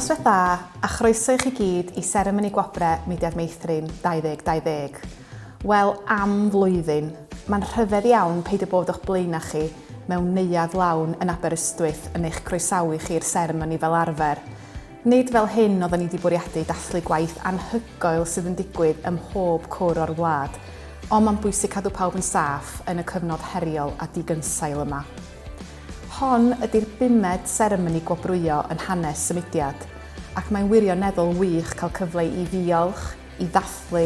Noswaith dda a chroeso i chi gyd i seremoni gwobrau Mudiad Meithrin 2020. Wel, am flwyddyn. Mae'n rhyfedd iawn peidio bod o'ch blaenau chi mewn neuadd lawn yn Aberystwyth yn eich croesawu chi i'r seremoni fel arfer. Nid fel hyn oedden ni 'di bwriadu dathlu gwaith anhygoel sydd yn digwydd ym mhob cwr o'r wlad, ond mae'n bwysig cadw pawb yn saff yn y cyfnod heriol a digynsail yma. Hon ydi'r bumed seremoni gwobrwyo yn hanes y mudiad, ac mae'n wirioneddol wych cael cyfle i ddiolch, i ddathlu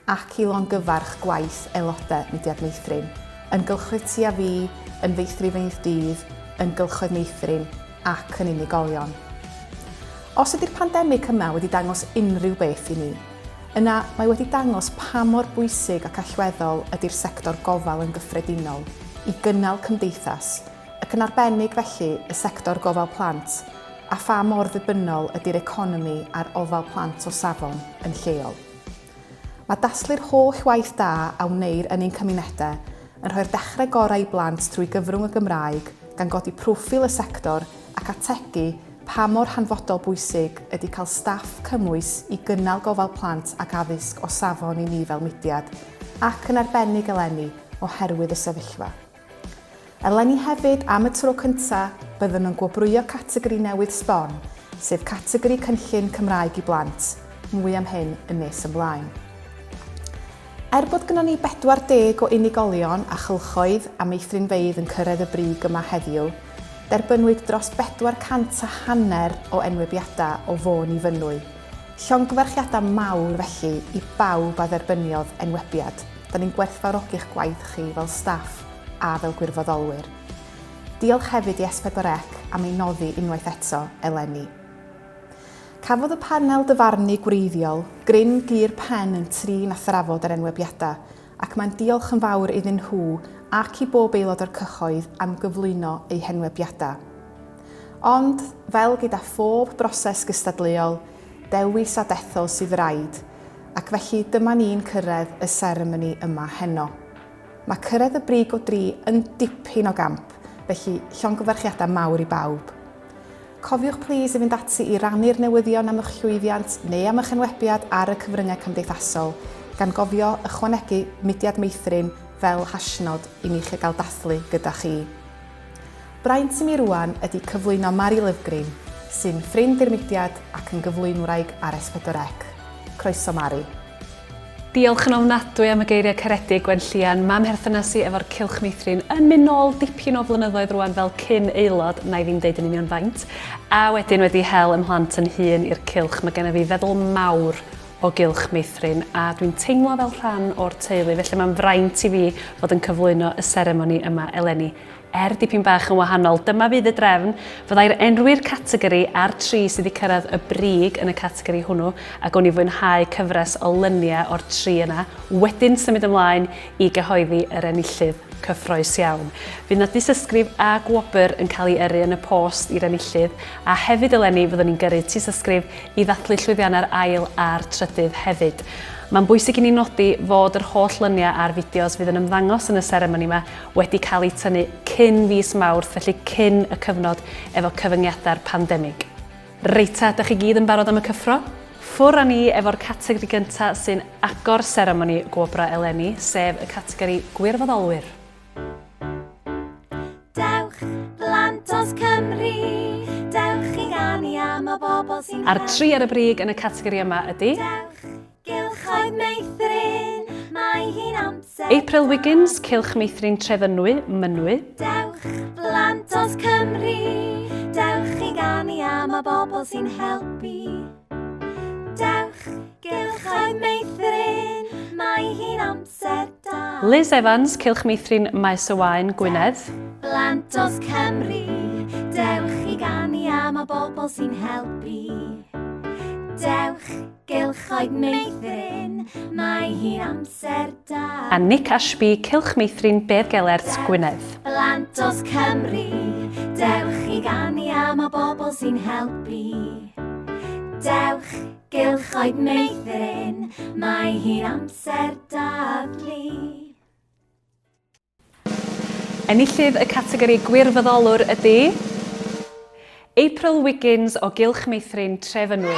ac i longyfarch gwaith aelodau Mudiad Meithrin, yn gylchoedd Ti a Fi, yn feithrinfeydd dydd, yn gylchoedd meithrin ac yn unigolion. Os ydy'r pandemig yma wedi dangos unrhyw beth i ni, yna mae wedi dangos pa mor bwysig ac allweddol ydy'r sector gofal yn gyffredinol i gynnal cymdeithas, ac yn arbennig felly y sector gofal plant, a pha mor ddibynnol ydy'r economi ar ofal plant o safon yn lleol. Mae dathlu'r holl waith da a wneir yn ein cymunedau yn rhoi'r dechrau gorau i blant trwy gyfrwng y Gymraeg, gan godi proffil y sector ac ategu pa mor hanfodol bwysig ydy cael staff cymwys i gynnal gofal plant ac addysg o safon i ni fel mudiad, ac yn arbennig eleni oherwydd y sefyllfa. Eleni hefyd, am y tro cyntaf, byddwn yn gwobrwyo categori newydd sbon, sef categori Cynllun Cymraeg i Blant, mwy am hyn yn nes ymlaen. Er bod gynnon ni 40 o unigolion a chylchoedd a meithrinfeydd yn cyrraedd y brig yma heddiw, derbynwyd dros 400 a hanner o enwebiadau o Fôn i Fynwy. Llongyfarchiadau mawr felly i bawb a dderbyniodd enwebiad, da ni'n gwerthfawrogi'ch gwaith chi fel staff a fel gwirfoddolwyr. Diolch hefyd i S4C am ei noddi unwaith eto eleni. Cafodd y panel dyfarnu gwreiddiol gryn gur pen yn trin a thrafod yr enwebiadau ac mae'n diolch yn fawr iddyn nhw ac i bob aelod o'r cyhoedd am gyflwyno eu henwebiadau. Ond, fel gyda phob broses gystadleuol, dewis a dethol sydd raid, ac felly dyma ni'n cyrraedd y seremoni yma heno. Mae cyrraedd y brig o dri yn dipyn o gamp, felly llongyfarchiadau mawr i bawb. Cofiwch plîs i fynd ati i rannu'r newyddion am eich llwyddiant neu am eich enwebiad ar y cyfryngau cymdeithasol, gan gofio ychwanegu Mudiad Meithrin fel hashnod i ni chi gael dathlu gyda chi. Braint i mi rŵan ydy cyflwyno Mari Lovgreen, sy'n ffrind i'r mudiad ac yn gyflwynwraig ar S4C. Croeso Mari. Diolch yn ofnadwy am y geiriau caredig, Gwenllian. Mae mherthynas i efo'r Cylch Meithrin yn mynd nôl dipyn o flynyddoedd rwan fel cyn aelod, na i ddim deud yn union faint, a wedyn wedi hel 'y mhlant yn hun i'r cylch. Mae genna fi feddwl mawr o Gylch Meithrin a dwi'n teimlo fel rhan o'r teulu, felly mae'n fraint i fi fod yn cyflwyno y seremoni yma eleni. Er dipyn bach yn wahanol, dyma fydd y drefn. Fyddai'r enwi'r categori a'r tri sydd wedi cyrraedd y brig yn y categori hwnnw, a gawn ni fwynhau cyfres o lyniau o'r tri yna, wedyn symud ymlaen i gyhoeddi yr enillydd cyffrous iawn. Fydd 'na dystysgrif a gwobr yn cael ei yrru yn y post i'r enillydd, a hefyd eleni fyddwn ni'n gyrru tystysgrif i ddathlu llwyddiannau'r ail a'r trydydd hefyd. Mae'n bwysig i ni nodi fod yr holl lyniau a'r fideos fydd yn ymddangos yn y seremoni yma wedi cael eu tynnu cyn fis Mawrth, felly cyn y cyfnod efo cyfyngiadau'r pandemig. Reit ta, dych chi gyd yn barod am y cyffro? Ffwr â ni efo'r categori gynta sy'n agor seremoni gwobrau eleni, sef y categori gwirfoddolwyr. Dewch, blant os Cymru, dewch i ganu am y bobl sy'n A'r tri ar y brig yn y categori yma ydy... Dewch, Gylchoedd Meithrin, mae hi'n amser April Wiggins, Cylch Meithrin Trefynwy, Mynwy. Dewch, blant os Cymru, dewch i ganu am y bobl sy'n helpu. Dewch, Gylchoedd Meithrin, mae hi'n amser da. Liz Evans, Cylch Meithrin Maes y Waun, Gwynedd. Blant os Cymru, dewch i ganu am y bobl sy'n helpu. Dewch, Gylchoedd Meithrin, mae hi'n amser da. A Nick Ashby, Cylch Meithrin Bedd Gelert, Gwynedd. Blant os Cymru, dewch i ganu am y bobl sy'n helpu. Dewch, Gylchoedd Meithrin, mae hi'n amser dathlu. Enillydd y categori Gwirfoddolwr ydy... April Wiggins o Gylch Meithrin Trefynwy.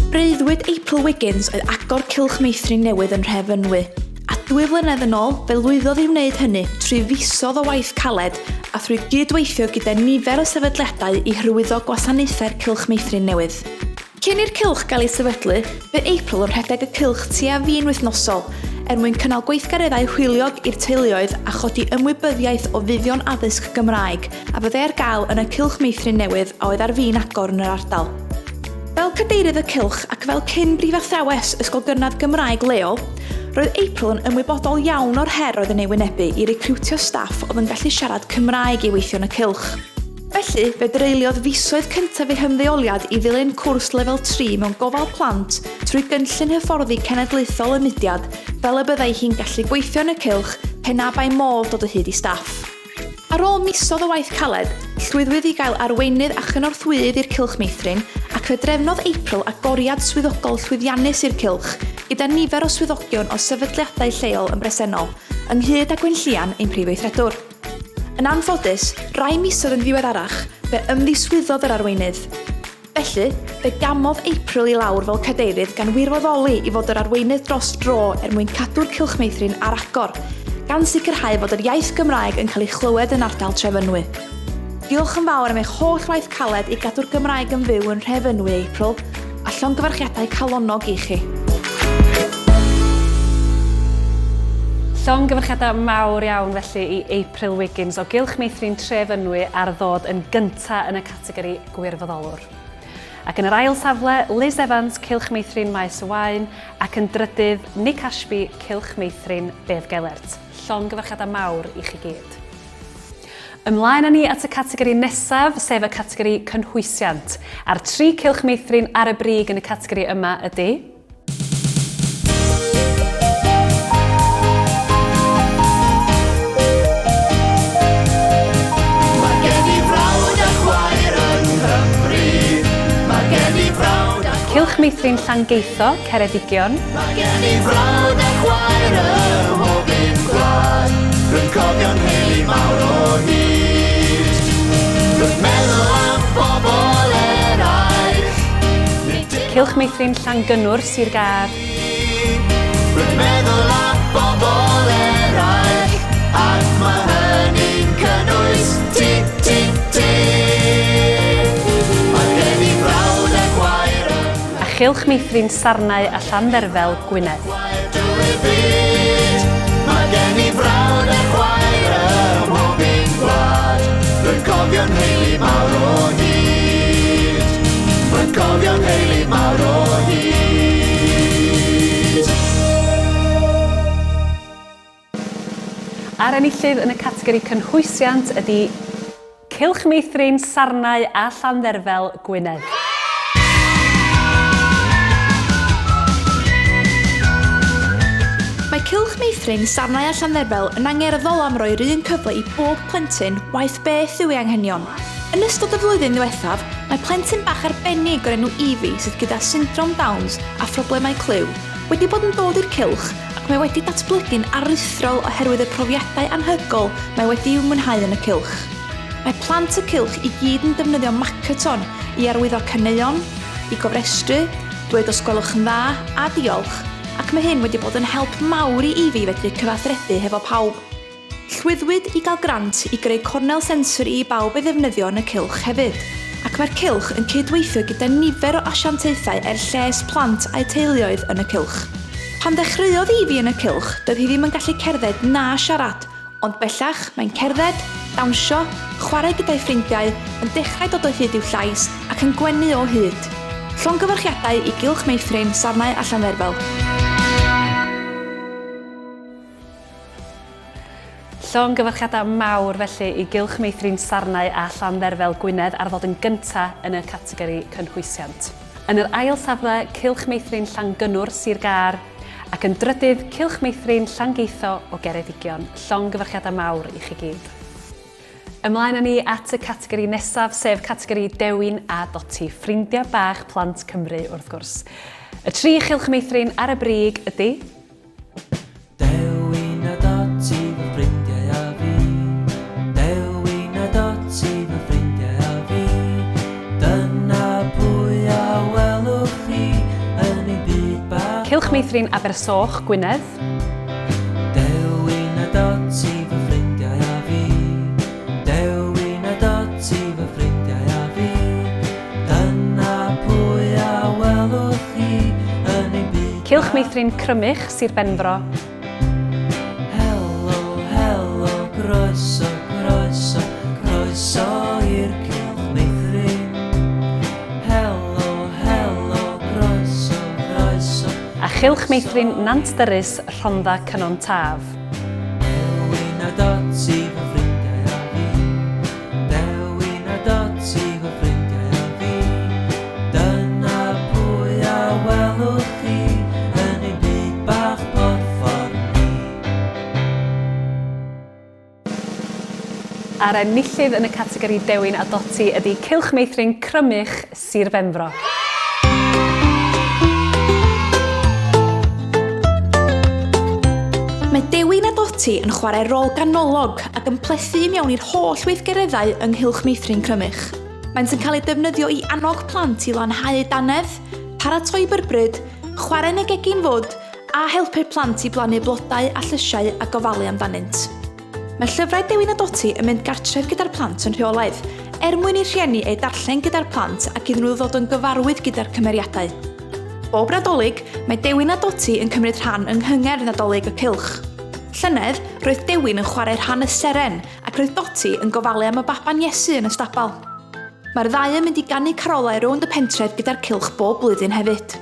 Breuddwyd April Wiggins oedd agor Cylch Meithrin newydd yn Nhrefynwy, a dwy flynedd yn ôl fe lwyddodd i wneud hynny trwy fisoedd o waith caled a thrwy gyd-weithio gyda nifer o sefydliadau i hyrwyddo gwasanaethau'r Cylch Meithrin newydd. Cyn i'r cylch gael ei sefydlu, bu April yn rhedeg y cylch tua fin wythnosol, er mwyn cynnal gweithgareddau hwyliog i'r teuluoedd a chodi ymwybyddiaeth o fuddion addysg Gymraeg a fyddai ar gael yn y cylch meithrin newydd a oedd ar fin agor yn yr ardal. Fel cadeirydd y cylch ac fel cyn brifathrawes ysgol gynradd Gymraeg leol, roedd April yn ymwybodol iawn o'r her oedd yn ei wynebu i recriwtio staff oedd yn gallu siarad Cymraeg i weithio yn y cylch. Felly, fe dreuliodd fisoedd cyntaf ei hymddeoliad i ddilyn cwrs lefel 3 mewn gofal plant trwy gynllun hyfforddi cenedlaethol y mudiad fel y byddai hi'n gallu gweithio yn y cylch pe na bai modd dod o hyd i staff. Ar ôl misoedd o waith caled, llwyddwyd i gael arweinydd a chynorthwyydd i'r Cylch Meithrin ac fe drefnodd April agoriad swyddogol llwyddiannus i'r Cylch, gyda nifer o swyddogion o sefydliadau lleol yn bresennol, ynghyd â Gwenllian, ein Prif Weithredwr. Yn anffodus, rai misoedd yn ddiweddarach, fe ymddiswyddodd yr arweinydd. Felly, fe gamodd April i lawr fel cadeirydd gan wirfoddoli i fod yr arweinydd dros dro er mwyn cadw'r Cylch Meithrin ar agor, gan sicrhau fod yr iaith Gymraeg yn cael ei chlywed yn ardal Trefynwy. Diolch yn fawr am eich holl waith caled i gadw'r Gymraeg yn fyw yn Nhrefynwy, April, a llongyfarchiadau calonnog i chi. Llongyfarchiadau mawr iawn felly i April Wiggins o Gylch Meithrin Trefynwy ar ddod yn gynta yn y categori gwirfoddolwr. Ac yn yr ail safle, Liz Evans, Cylch Meithrin Maes y Waun, ac yn drydydd, Nick Ashby, Cylch Meithrin Beddgelert. Llongyfarchiadau mawr i chi gyd. Ymlaen â ni at y categori nesaf, sef y categori cynhwysiant. A'r tri cylch meithrin ar y brig yn y categori yma ydy... Cylch Meithrin Llangeitho, Ceredigion. Mae gen i frawd a chwaer ym mhob un gwlad. Rwy'n cofio nheulu mawr o hyd. Rwy'n meddwl am bobl eraill. Cylch Meithrin Llangynnwr, Sir Gâr. Rwy'n meddwl am bobl eraill, ac mae hynny'n cynnwys ti, ti, ti. Mae gen i frawd a chwaer ym A Chylch Meithrin Sarnau a Llandderfel, Gwynedd. Mae gen i frawd a chwaer ym mhob un gwlad. Rwy'n cofio nheulu mawr o hyd. Rwy'n cofio nheulu mawr o hyd. A'r enillydd yn y categori cynhwysiant ydy Cylch Meithrin Sarnau a Llandderfel, Gwynedd. Mae Cylch Meithrin Sarnau a Llandderfel yn angerddol am roi'r un cyfle i bob plentyn, waeth beth yw ei anghenion. Yn ystod y flwyddyn ddiwethaf, mae plentyn bach arbennig o'r enw Evie sydd gyda syndrom Downs a phroblemau clyw, wedi bod yn dod i'r cylch ac mae wedi datblygu'n aruthrol oherwydd y profiadau anhygoel mae wedi'u mwynhau yn y cylch. Mae plant y cylch i gyd yn defnyddio Makaton i arwyddo caneuon, i gofrestru, dweud os gwelwch yn dda a diolch, ac mae hyn wedi bod yn help mawr i Evie fedru cyfathrebu hefo pawb. Llwyddwyd i gael grant i greu cornel sensori i bawb ei ddefnyddio yn y cylch hefyd, ac mae'r cylch yn cyd-weithio gyda nifer o asiantaethau er lles plant a'u teuluoedd yn y cylch. Pan ddechreuodd Evie yn y cylch, doedd hi ddim yn gallu cerdded na siarad, ond bellach mae'n cerdded, dawnsio, chwarae gyda'i ffrindiau, yn dechrau dod o hyd i'w llais ac yn gwenu o hyd. Llongyfarchiadau i Gylch Meithrin, Sarnau a Llandderfel. Llongyfarchiadau mawr felly i Gylch Meithrin Sarnau a Llandderfel Gwynedd ar ddod yn gynta yn y categori cynhwysiant. Yn yr ail safle, Cylch Meithrin Llangynnwr, Sir Gâr, ac yn drydydd, Cylch Meithrin Llangeitho o Geredigion. Llongyfarchiadau mawr i chi gyd. Ymlaen â ni at y categori nesaf, sef categori Dewin a Doti, ffrindiau bach plant Cymru wrth gwrs. Y tri chylch meithrin ar y brig ydy... Dewin a Doti fy ffrindiau. Meithrin Abersoch, Gwynedd. Dewin a Doti fy ffrindiau a fi Dewin a Doti fy ffrindiau a fi Dyna pwy a welwch chi yn ein byd Cylch Meithrin Crymych, Sir Benfro. Helo, helo, croeso, croeso, croeso i'r Cylch Meithrin. Helo, helo, croeso, croeso. A Chylch Meithrin Nant Dyrys, Rhondda Cynon Taf. Dewin a Doti fy ffrindiau a fi. Dewin a Doti fy ffrindiau a fi. Dyna pwy a welwch chi yn ein byd bach porffor ni. A'r enillydd yn y categori Dewin a Doti ydy Cylch Meithrin Crymych, Sir Benfro. Mae Dewin a Doti yn chwarae rôl ganolog ac yn plethu i mewn i'r holl weithgareddau yng Nghylch Meithrin Crymych. Maent yn cael eu defnyddio i annog plant i lanhau eu dannedd, paratoi byrbryd, chwarae yn y gegin fwd a helpu'r plant i blannu blodau a llysiau a gofalu amdanynt. Mae llyfrau Dewin a Doti yn mynd gartref gyda'r plant yn rheolaidd, er mwyn i'r rhieni eu darllen gyda'r plant ac iddyn nhw ddod yn gyfarwydd gyda'r cymeriadau. Bob Nadolig, mae Dewin a Doti yn cymryd rhan yng nghyngerdd Nadolig y Cylch. Llynedd, roedd Dewin yn chwarae rhan y seren ac roedd Doti yn gofalu am y baban Iesu yn y stabal. Mae'r ddau yn mynd i ganu carolau rownd y pentref gyda'r cylch bob blwyddyn hefyd.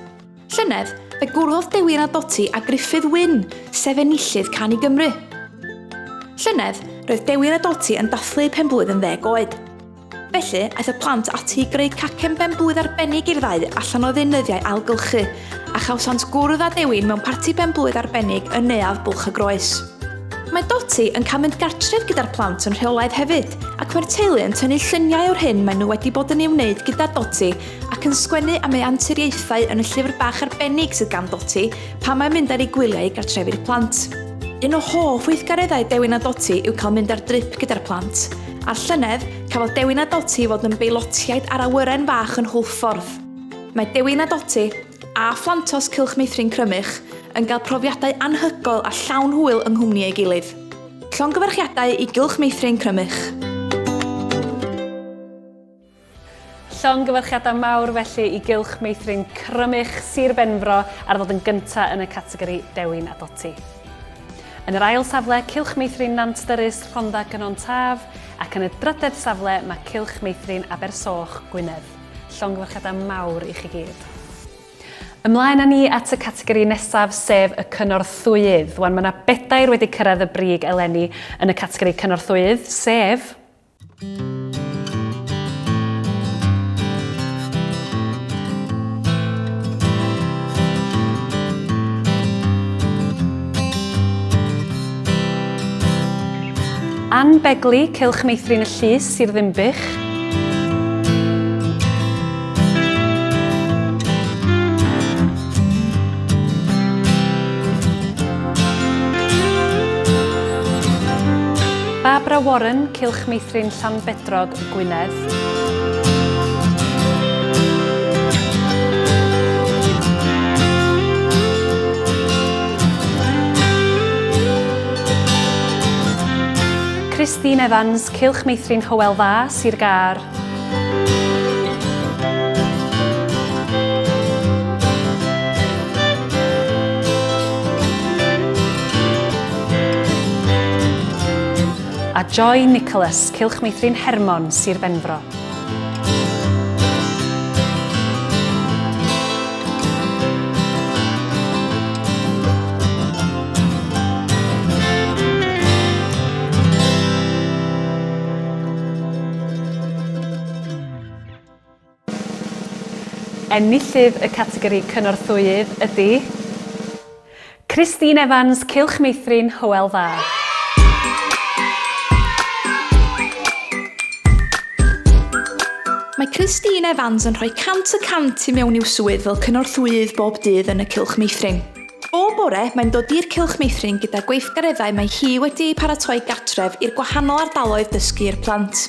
Llynedd, fe gwrddodd Dewin a Doti â Gruffydd Wyn, sef enillydd Cân i Gymru. Llynedd, roedd Dewin a Doti yn dathlu eu penblwydd yn ddeg oed. Felly, aeth y plant ati i greu cacen benblwydd arbennig i'r ddau allan o ddeunyddiau ailgylchu, a chawsant gwrdd â Dewin mewn parti benblwydd arbennig yn Neuadd Bwlch y Groes. Mae Doti yn cael mynd gartref gyda'r plant yn rheolaidd hefyd, ac mae'r teulu yn tynnu lluniau o'r hyn maen nhw wedi bod yn ei wneud gyda Doti ac yn sgwennu am ei anturiaethau yn y llyfr bach arbennig sydd gan Doti pan mae'n mynd ar ei gwyliau i gartrefi'r plant. Un o hoff weithgareddau Dewin a Doti yw cael mynd ar drip gyda'r plant, a'r llynedd, cafodd Dewin a Doti fod yn beilotiaid ar awyren fach yn Hwlffordd. Mae Dewin a Doti, a phlantos Cylch Meithrin Crymych, yn cael profiadau anhygoel a llawn hwyl yng nghwmni ei gilydd. Llongyfarchiadau i Gylch Meithrin Crymych. Llongyfarchiadau mawr felly i Gylch Meithrin Crymych, Sir Benfro ar ddod yn gyntaf yn y categori Dewin a Doti. Yn yr ail safle, Cylch Meithrin Nant Dyrys, Rhondda Cynon Taf, ac yn y drydedd safle mae Cylch Meithrin Abersoch, Gwynedd. Llongyfarchiadau mawr i chi gyd. Ymlaen â ni at y categori nesaf, sef y cynorthwyydd. Wan, mae yna bedair wedi cyrraedd y brig eleni yn y categori cynorthwyydd, sef... Ann Begley, Cylch Meithrin y Llys, Sir Ddinbych. Barbara Warren, Cylch Meithrin Llanbedrog, Gwynedd. Christine Evans, Cylch Meithrin Hywel Dda, Sir Gâr. A Joy Nicholas, Cylch Meithrin Hermon, Sir Benfro. Enillydd y categori cynorthwyydd ydy Christine Evans, Cylch Meithrin, Hywel Dda. Mae Christine Evans yn rhoi 100% i mewn i'w swydd fel cynorthwyydd bob dydd yn y Cylch Meithrin. Bob bore, mae'n dod i'r Cylch Meithrin gyda gweithgareddau mae hi wedi eu paratoi gartref i'r gwahanol ardaloedd dysgu i'r plant.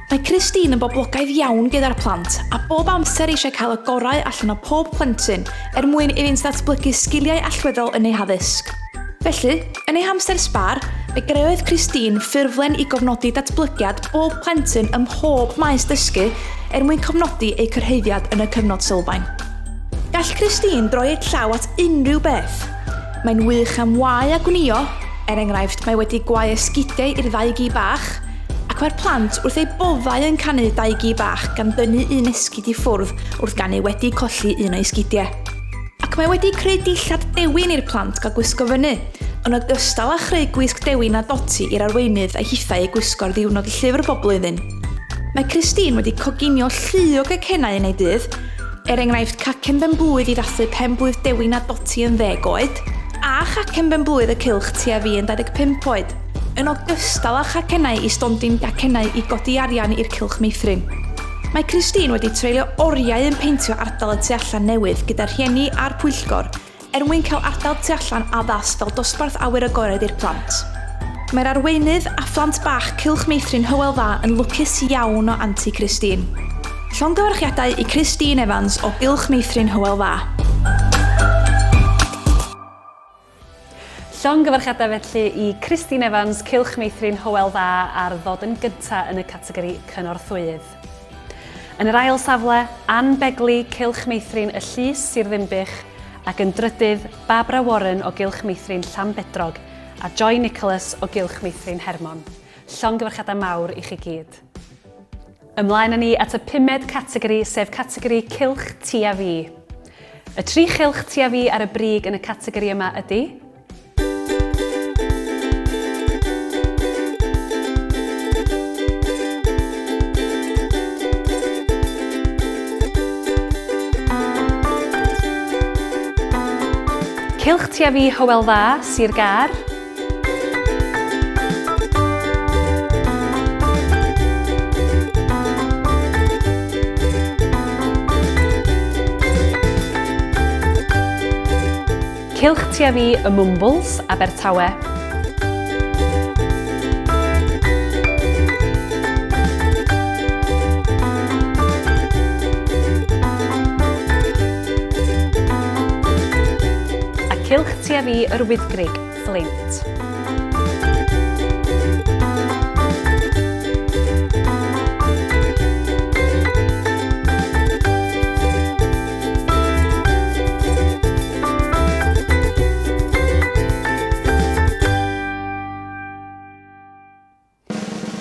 Mae Christine yn boblogaidd iawn gyda'r plant a bob amser eisiau cael y gorau allan o pob plentyn er mwyn iddynt ddatblygu sgiliau allweddol yn eu haddysg. Felly, yn ei hamser sbâr, fe greodd Christine ffurflen i gofnodi datblygiad bob plentyn ym mhob maes dysgu er mwyn cofnodi eu cyrhaeddiad yn y cyfnod sylfaen. Gall Christine droi ei llaw at unrhyw beth. Mae'n wych am wau a gwnïo, er enghraifft mae wedi gwau esgidiau i'r ddau gi bach, ac mae'r plant wrth eu boddau yn canu Dau Gi Bach gan dynnu un esgid i ffwrdd wrth ganu wedi colli un o'i sgidiau. Ac mae wedi creu dillad dewin i'r plant gael gwisgo fyny, yn ogystal â chreu gwisg dewin a doti i'r arweinydd a hithau ei gwisgo ar ddiwrnod y llyfr bob blwyddyn. Mae Christine wedi coginio llu o gacennau yn ei dydd, er enghraifft cacen ben-blwydd i ddathlu pen-blwydd Dewin a Doti yn ddeg oed, a chacen ben-blwydd y cylch Ti a Fi yn 25 oed, yn ogystal â chacennau i stondin gacennau i godi arian i'r Cylch Meithrin. Mae Christine wedi treulio oriau yn peintio ardal y tu allan newydd gyda rhieni a'r pwyllgor er mwyn cael ardal tu allan addas fel dosbarth awyr agored i'r plant. Mae'r arweinydd a phlant bach Cylch Meithrin Hywel Dda yn lwcus iawn o Anti Christine. Llongyfarchiadau i Christine Evans o Gylch Meithrin Hywel Dda. Llongyfarchiadau felly i Christine Evans, Cylch Meithrin Hywel Dda ar ddod yn gyntaf yn y categori cynorthwyydd. Yn yr ail safle, Ann Begley, Cylch Meithrin y Llys, Sir Ddinbych, ac yn drydydd, Barbara Warren o Gylch Meithrin Llanbedrog a Joy Nicholas o Gylch Meithrin Hermon. Llongyfarchiadau mawr i chi gyd. Ymlaen â ni at y pumed categori, sef categori Cylch Ti a Fi. Y tri chylch Ti a Fi ar y brig yn y categori yma ydy. Cylch Ti a Fi Hywel Dda, Sir Gâr. Cylch Ti a Fi, Y Mwmbwls, Abertawe. A Cylch Ti a Fi, Yr Wyddgrug, Fflint.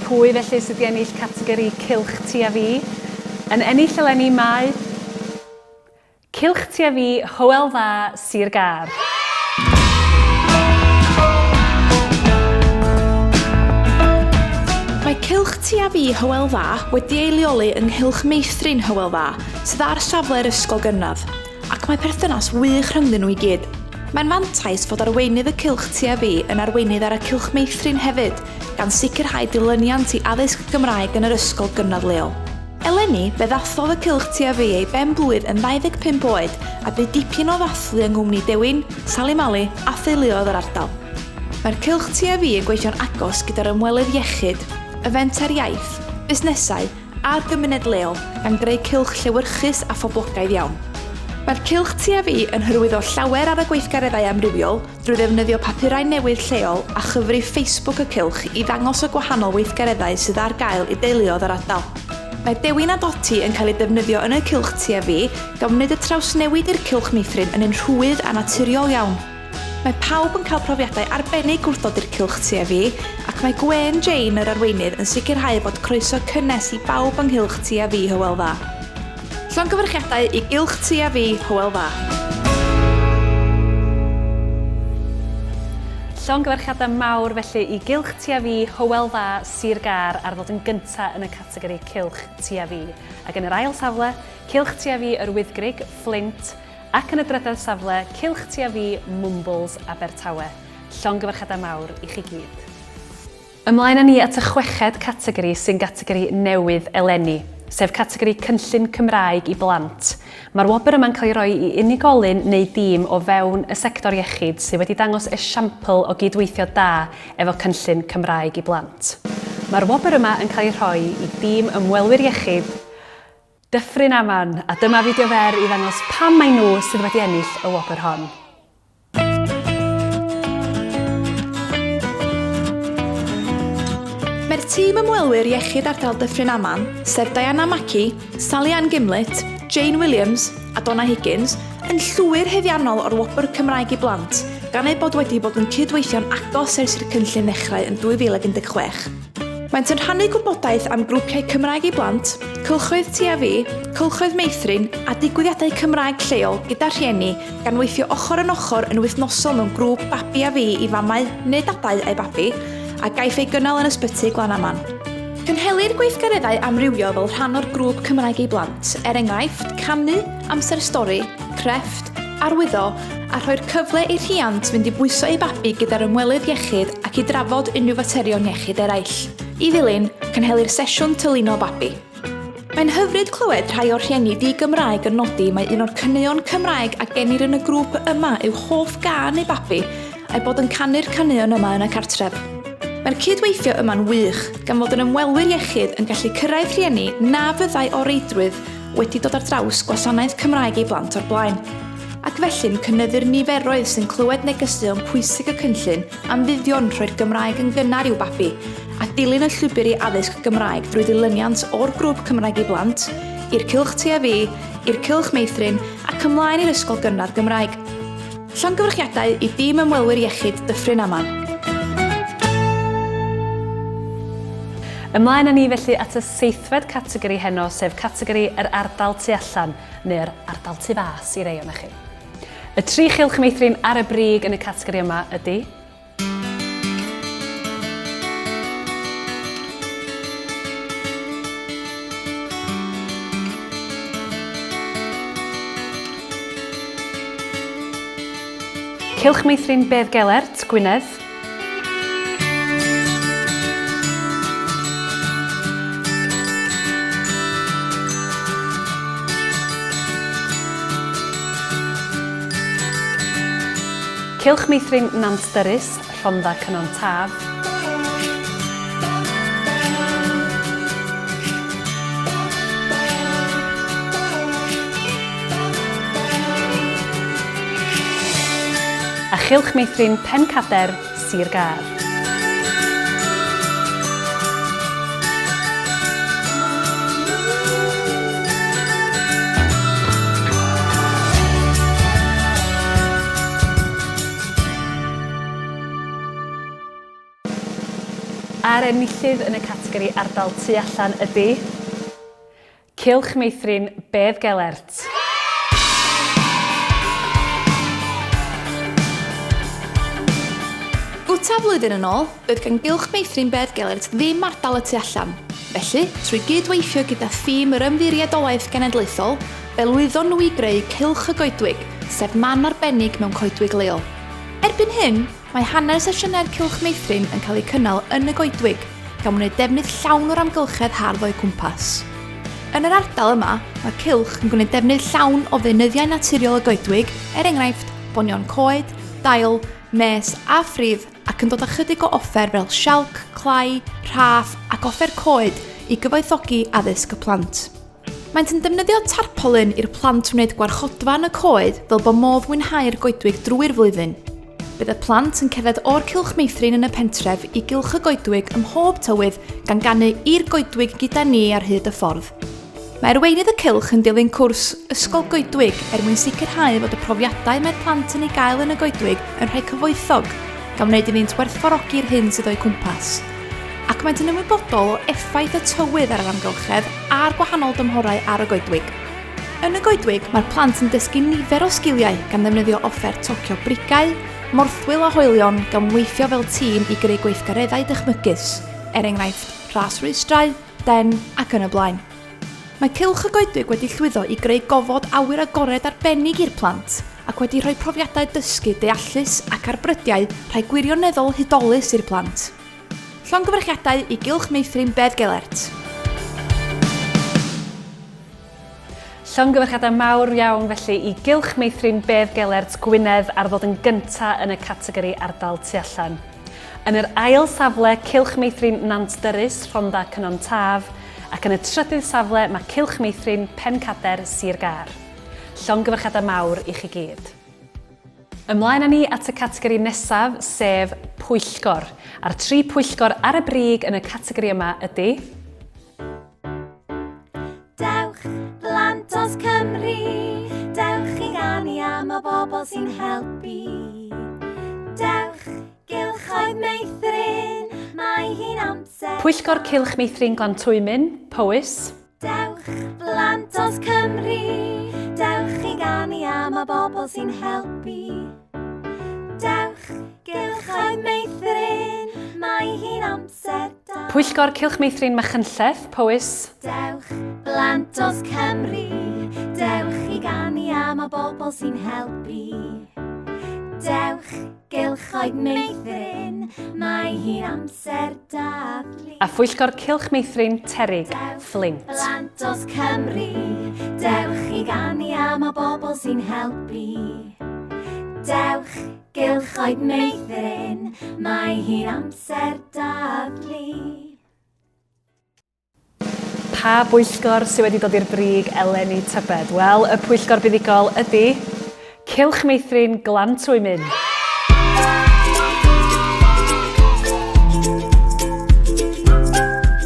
Pwy felly sydd wedi ennill categori Cylch Ti a Fi? Yn ennill eleni mae Cylch Ti a Fi, Hywel Dda, Sir Gâr. Mae Cylch Ti a Fi Hywel Dda wedi ei leoli yng Nghylch Meithrin Hywel Dda, sydd ar safle'r ysgol gynradd, ac mae perthynas wych rhyngddyn nhw i gyd. Mae'n fantais fod arweinydd y Cylch Ti a Fi yn arweinydd ar y Cylch Meithrin hefyd, gan sicrhau dilyniant i addysg Gymraeg yn yr ysgol gynradd leol. Eleni, fe ddathlodd y Cylch Ti a Fi ei ben-blwydd yn 25 oed a bu dipyn o ddathlu yng nghwmni Dewin, Sali Mali a theuluoedd yr ardal. Mae'r Cylch Ti a Fi yn gweithio'n agos gyda'r ymwelydd iechyd, y fenter iaith, busnesau a'r gymuned leol, gan greu cylch llewyrchus a phoblogaidd iawn. Mae'r Cylch Ti a Fi yn hyrwyddo llawer ar y gweithgareddau amrywiol drwy ddefnyddio papurau newydd lleol a chyfrif Facebook y Cylch i ddangos y gwahanol weithgareddau sydd ar gael i deuluoedd yr ardal. Mae Dewin a Doti yn cael eu defnyddio yn y Cylch Ti a Fi gan wneud y trawsnewid i'r Cylch Meithrin yn un rhwydd a naturiol iawn. Mae pawb yn cael profiadau arbennig wrth ddod i'r cylch Ti a Fi, ac mae Gwen Jane, yr arweinydd, yn sicrhau fod croeso cynnes i bawb yng nghylch Ti a Fi Hywel Dda. Llongyfarchiadau i Gylch Ti a Fi Hywel Dda. Llongyfarchiadau mawr felly i Gylch Ti a Fi Hywel Dda Sir Gâr ar ddod yn gyntaf yn y categori Cylch Ti a Fi. Ac yn yr ail safle, Cylch Ti a Fi Yr Wyddgrug, Fflint, Ac yn y drydedd safle, Cylch Ti a Fi, Mwmbwls, Abertawe. Llongyfarchiadau mawr i chi gyd. Ymlaen â ni at y chweched categori sy'n gategori newydd eleni, sef categori Cynllun Cymraeg i Blant. Mae'r wobr yma'n cael ei roi i unigolyn neu dîm o fewn y sector iechyd sydd wedi dangos esiampl o gyd-weithio da efo Cynllun Cymraeg i Blant. Mae'r wobr yma yn cael ei rhoi i dîm ymwelwyr iechyd Dyffryn Aman, a dyma fideo fer i ddangos pam mai nhw sydd wedi ennill y wobr hon. Mae'r tîm ymwelwyr iechyd ardal Dyffryn Aman, sef Diana Mackie, Sally Ann Gimlett, Jane Williams a Donna Higgins, yn llwyr haeddiannol o'r wobr Cymraeg i Blant, gan eu bod wedi bod yn cydweithio'n agos ers i'r cynllun ddechrau yn 2016. Maent yn rhannu gwybodaeth am grwpiau Cymraeg i Blant, cylchoedd Ti a Fi, cylchoedd meithrin a digwyddiadau Cymraeg lleol gyda rhieni, gan weithio ochr yn ochr yn wythnosol mewn grŵp Babi a Fi i famau neu dadau a'u babi, a gaiff ei gynnal yn Ysbyty Glanaman. Cynhelir gweithgareddau amrywiol fel rhan o'r grŵp Cymraeg i Blant, er enghraifft, canu, amser stori, crefft, arwyddo, a rhoi'r cyfle i'r rhiant fynd i bwyso eu babi gyda'r ymwelydd iechyd ac i drafod unrhyw faterion iechyd eraill. I ddilyn, cynhelir sesiwn tylino babi. Mae'n hyfryd clywed rhai o'r rhieni di-Gymraeg yn nodi mai un o'r caneuon Cymraeg a genir yn y grŵp yma yw hoff gân eu babi, a'u bod yn canu'r caneuon yma yn y cartref. Mae'r cyd-weithio yma'n wych, gan fod yr ymwelwyr iechyd yn gallu cyrraedd rhieni na fyddai o reidrwydd wedi dod ar draws gwasanaeth Cymraeg i blant o'r blaen, ac felly'n cynyddu'r niferoedd sy'n clywed negeseuon pwysig y cynllun am fuddion rhoi'r Gymraeg yn gynnar i'w babi, a dilyn y llwybr i addysg Gymraeg drwy ddilyniant o'r grŵp Cymraeg i Blant, i'r Cylch Ti a Fi, i'r Cylch Meithrin, ac ymlaen i'r Ysgol Gynradd Gymraeg. Llongyfarchiadau i dîm ymwelwyr iechyd Dyffryn Aman. Ymlaen â ni felly at y seithfed categori heno, sef categori yr ardal tu allan, neu'r ardal tu fas i rei ohonoch chi. Y tri chylch meithrin ar y brig yn y categori yma ydy. Cylch Meithrin Bedd Gelert, Gwynedd. Cylch Meithrin Nant Dyrys, Rhondda Cynon Taf. A Chylch Meithrin Pencader, Sir Gâr. A'r enillydd yn y categori ardal tu allan ydy... Cylch Meithrin Bedd Gelert. Gwta flwyddyn yn ôl, doedd gan Gylch Meithrin Bedd Gelert ddim ardal y tu allan. Felly, trwy gyd-weithio gyda thîm yr Ymddiriedolaeth Genedlaethol, fe lwyddon nhw i greu Cylch y Goedwig, sef man arbennig mewn coedwig leol. Erbyn hyn, Mae hanner sesiynau'r Cylch Meithrin yn cael eu cynnal yn y goedwig, gan wneud defnydd llawn o'r amgylchedd hardd o'u cwmpas. Yn yr ardal yma, mae'r Cylch yn gwneud defnydd llawn o ddeunyddiau naturiol y goedwig, er enghraifft, bonion coed, dail, mes a phridd, ac yn dod â chydig o offer fel sialc, clai, rhaff ac offer coed i gyfoethogi addysg y plant. Maent yn defnyddio tarpolin i'r plant wneud gwarchodfa yn y coed fel bo modd mwynhau'r goedwig drwy'r flwyddyn. Bydd y plant yn cerdded o'r cylch meithrin yn y pentref i gylch y goedwig ym mhob tywydd gan ganu 'I'r goedwig gyda ni' ar hyd y ffordd. Mae arweinydd y cylch yn dilyn cwrs Ysgol Goedwig er mwyn sicrhau fod y profiadau mae'r plant yn ei gael yn y goedwig yn rhai cyfoethog, gan wneud iddynt werthfawrogi'r hyn sydd o'u cwmpas. Ac maent yn ymwybodol o effaith y tywydd ar yr amgylchedd a'r gwahanol dymhorau ar y goedwig. Yn y goedwig, mae'r plant yn dysgu nifer o sgiliau gan ddefnyddio offer tocio brigau, morthwyl a hoelion gan weithio fel tîm i greu gweithgareddau dychmygus, er enghraifft, ras rwystrau, den ac yn y blaen. Mae Cylch y Goedwig wedi llwyddo i greu gofod awyr agored arbennig i'r plant ac wedi rhoi profiadau dysgu deallus ac ar brydiau rhai gwirioneddol hudolus i'r plant. Llongyfarchiadau i Gylch Meithrin Bedd Gelert. Llongyfarchiadau mawr iawn felly i Gylch Meithrin Bedd Gelert Gwynedd ar ddod yn gynta yn y categori ardal tu allan. Yn yr ail safle, Cylch Meithrin Nant Dyrys, Rhondda Cynon Taf, ac yn y trydydd safle mae Cylch Meithrin Pencader, Sir Gâr. Llongyfarchiadau mawr i chi gyd. Ymlaen â ni at y categori nesaf, sef pwyllgor. A'r tri pwyllgor ar y brig yn y categori yma ydy... Dewch, blant os Cymru, dewch i ganu am y bobl sy'n helpu. Dewch, gylchoedd meithrin, mae hi'n amser. Pwyllgor Cylch Meithrin Glantwymyn, Powys. Dewch, blant os Cymru, dewch i ganu am y bobl sy'n helpu. Dewch, gylchoedd meithrin, mae hi'n amser da. Pwyllgor Cylch Meithrin Machynlleth, Powys. Dewch, blant os Cymru, dewch i ganu am y bobl sy'n helpu. Dewch, gylchoedd meithrin, mae hi'n amser dathlu. A Phwyllgor Cylch Meithrin Terig, Fflint. Blant os Cymru, dewch i ganu am y bobl sy'n helpu. Dewch, gylchoedd meithrin, mae hi'n amser dathlu. Pa bwyllgor sydd wedi dod i'r brig eleni tybed? Wel, y pwyllgor buddugol ydy Cylch Meithrin Glan Twymyn.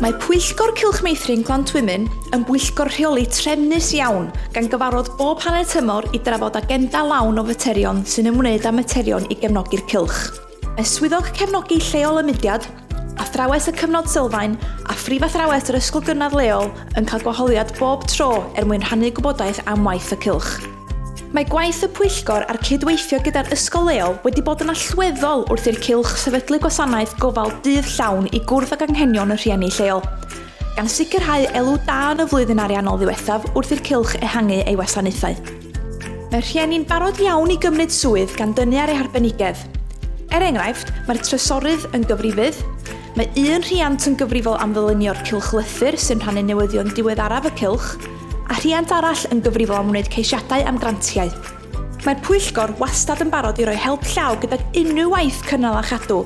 Mae Pwyllgor Cylch Meithrin Glan Twymyn yn bwyllgor rheoli trefnus iawn, gan gyfarfod bob hanner tymor i drafod agenda lawn o faterion sy'n ymwneud â materion i gefnogi'r cylch. Mae Swyddog Cefnogi Lleol y Mudiad, athrawes y Cyfnod Sylfaen a phrifathrawes yr ysgol gynradd leol yn cael gwahoddiad bob tro er mwyn rhannu gwybodaeth am waith y cylch. Mae gwaith y pwyllgor a'r cydweithio gyda'r ysgol leol wedi bod yn allweddol wrth i'r cylch sefydlu gwasanaeth gofal dydd llawn i gwrdd ag anghenion y rhieni lleol, gan sicrhau elw da yn y flwyddyn ariannol ddiwethaf wrth i'r cylch ehangu ei wasanaethau. Mae rhieni'n barod iawn i gymryd swydd gan dynnu ar eu harbenigedd. Er enghraifft, mae'r trysorydd yn gyfrifydd, mae un rhiant yn gyfrifol am ddylunio'r cylchlythyr sy'n rhannu newyddion diweddaraf y cylch, a rhiant arall yn gyfrifol am wneud ceisiadau am grantiau. Mae'r pwyllgor wastad yn barod i roi help llaw gydag unrhyw waith cynnal a chadw,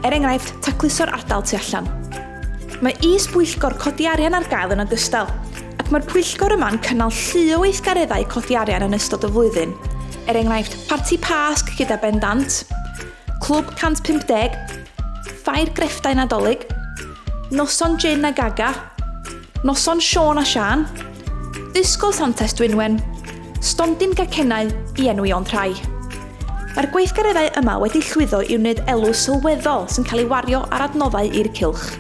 er enghraifft, tacluso'r ardal tu allan. Mae is-bwyllgor codi arian ar gael yn ogystal, ac mae'r pwyllgor yma'n cynnal llu o weithgareddau codi arian yn ystod y flwyddyn, er enghraifft Parti Pasg gyda Ben Dant, Clwb 150, Ffair Grefftau Nadolig, Noson Jin a Gaga, Noson Siôn a Siân, Disgo Santes Dwynwen, Stondin Gacennau i enwi ond rhai. Mae'r gweithgareddau yma wedi llwyddo i wneud elw sylweddol sy'n cael ei wario ar adnoddau i'r cylch.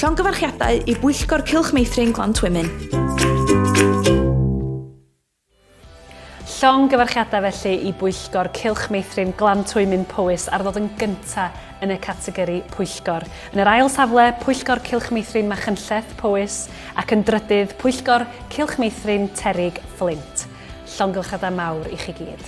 Llongyfarchiadau i Bwyllgor Cylch Meithrin Glan Twymyn. Llongyfarchiadau felly i Bwyllgor Cylch Meithrin Glan Twymyn Powys ar ddod yn gyntaf yn y categori Pwyllgor. Yn yr ail safle, Pwyllgor Cylch Meithrin Machynlleth, Powys, ac yn drydydd, Pwyllgor Cylch Meithrin Terig, Fflint. Llongyfarchiadau mawr i chi gyd.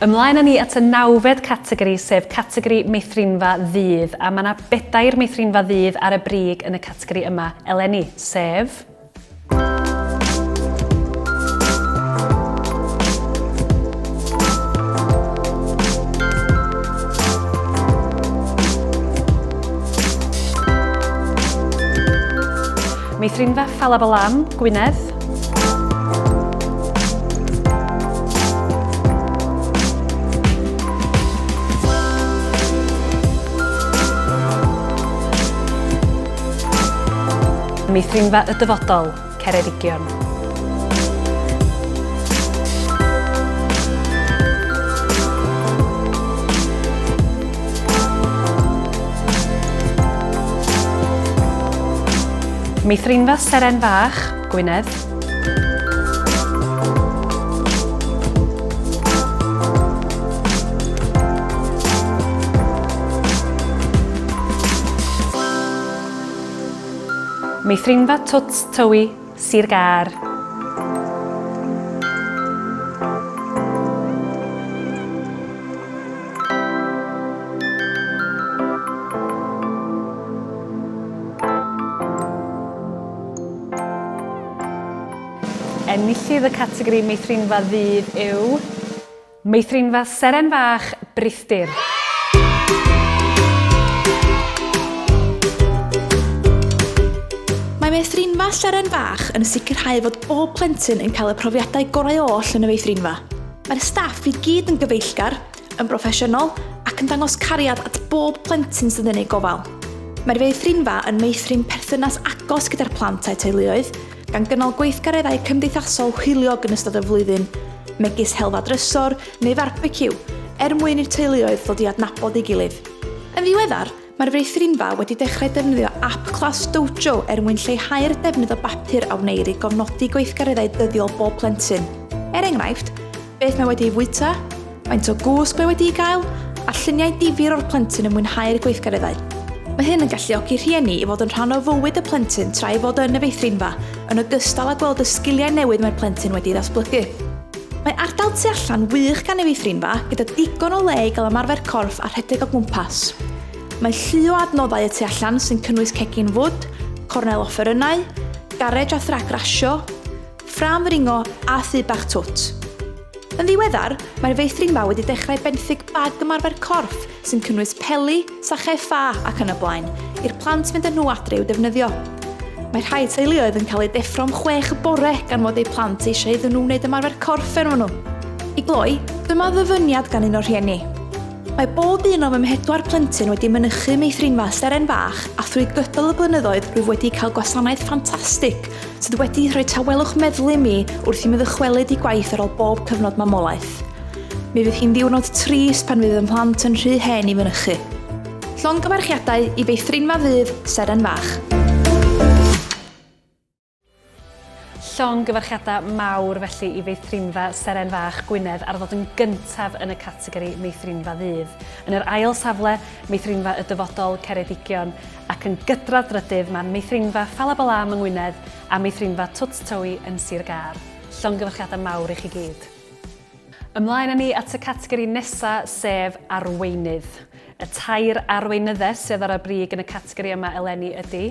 Ymlaen â ni at y nawfed categori, sef categori meithrinfa ddydd, a mae yna bedair meithrinfa ddydd ar y brig yn y categori yma eleni, sef... Meithrinfa Falabalam, Gwynedd. Meithrinfa y Dyfodol, Ceredigion. Meithrinfa Seren Fach, Gwynedd. Meithrinfa Twt Tywi, Sir Gâr. Enillydd y categori Meithrinfa Ddydd yw Meithrinfa Seren Fach, Brithdir. Meithrinfa Seren Fach yn sicrhau fod bob plentyn yn cael y profiadau gorau oll yn y feithrinfa. Mae'r staff i gyd yn gyfeillgar, yn broffesiynol ac yn dangos cariad at bob plentyn sydd yn eu gofal. Mae'r feithrinfa yn meithrin perthynas agos gyda'r plant a'u teuluoedd, gan gynnal gweithgareddau cymdeithasol hwyliog yn ystod y flwyddyn, megis helfa drysor neu farbeciw, er mwyn i'r teuluoedd ddod i adnabod ei gilydd. Yn ddiweddar, Mae'r feithrinfa wedi dechrau defnyddio ap Class Dojo er mwyn lleihau'r defnydd o bapur a wneir i gofnodi gweithgareddau dyddiol bob plentyn. Er enghraifft, beth mae wedi ei fwyta, faint o gwsg mae wedi'i gael, a lluniau difyr o'r plentyn yn mwynhau'r gweithgareddau. Mae hyn yn galluogi rhieni i fod yn rhan o fywyd y plentyn tra ei fod yn y feithrinfa, yn ogystal â gweld y sgiliau newydd mae'r plentyn wedi'i ddatblygu. Mae ardal tu allan wych gan y feithrinfa, gyda digon o le i gael ymarfer corff a rhedeg o gwmpas. Mae llu o adnoddau y tu allan sy'n cynnwys cegin fwd, cornel offerynnau, garej a thrac rasio, ffrâm ddringo a thŷ bach twt. Yn ddiweddar, mae'r feithrinfa wedi dechrau benthyg bag ymarfer corff sy'n cynnwys peli, sachau ffa ac yn y blaen, i'r plant fynd â nhw adre i'w defnyddio. Mae rhai teuluoedd yn cael eu deffro am chwech y bore gan fod eu plant eisiau iddyn nhw wneud ymarfer corff efo nhw. I gloi, dyma ddyfyniad gan un o'r rhieni. Mae bob un o fy mhedwar plentyn wedi mynychu meithrinfa Seren Fach a thrwy gydol y blynyddoedd rwyf wedi cael gwasanaeth ffantastig sydd wedi rhoi tawelwch meddwl i mi wrth i mi ddychwelyd i gwaith ar ôl bob cyfnod mamolaeth. Mi fydd hi'n ddiwrnod trist pan fydd fy mhlant yn rhy hen i fynychu. Llongyfarchiadau i feithrinfa ddydd Seren Fach. Llongyfarchiadau mawr felly i feithrinfa Seren Fach Gwynedd ar ddod yn gyntaf yn y categori Meithrinfa Ddydd. Yn yr ail safle, Meithrinfa y Dyfodol Ceredigion, ac yn gydradd drydydd mae Meithrinfa Falabalam yng Ngwynedd a Meithrinfa Twt Tywi yn Sir Gâr. Llongyfarchiadau mawr i chi gyd. Ymlaen â ni at y categori nesa, sef arweinydd. Y tair arweinyddes sydd ar y brig yn y categori yma eleni ydy.